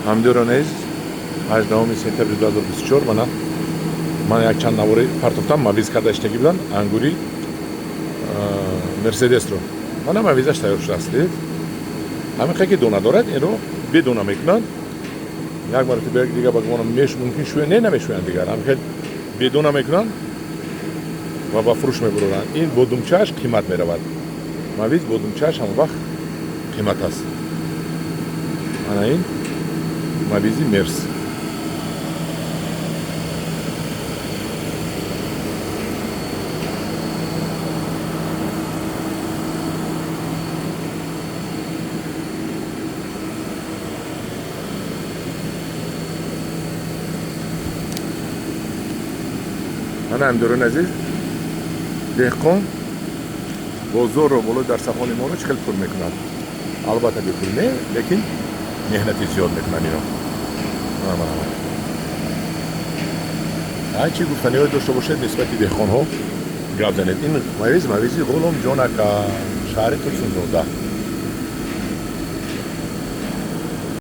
Ҳамдиёрони азиз, 18 сентябри 2024 мана ман якчанд навори партофтам, мавиз карда иштагӣ буданд ангури Мерседесро. Мана мавизаш тайёр шудааст, дидед? Ҳамин хел ки дона дорад, инро бедона мекунанд. Як маротиба дига ба гумонам мумкин шӯянд, не, намешӯянд дигар. Ҳамин хел бедона мекунанд ва ба фурӯш мебуроранд. Ин бодумчааш қимат меравад. Мавиз бодумчааш ҳамон вақт қимат аст. Мана ин мавизи Мерс. Мана ҳамдиёрони азиз, деҳқон бозорро болои дарсахони моро чӣ хел пур мекунад. Албатта бепул не, лекин меҳнати зиёд мекунанд ино. Ҳар чи гуфтаниҳое дошта бошед нисбати деҳқонҳо гап занед. Ин мавиз мавизи Ғуломҷон ака, шаҳри Турсунзода.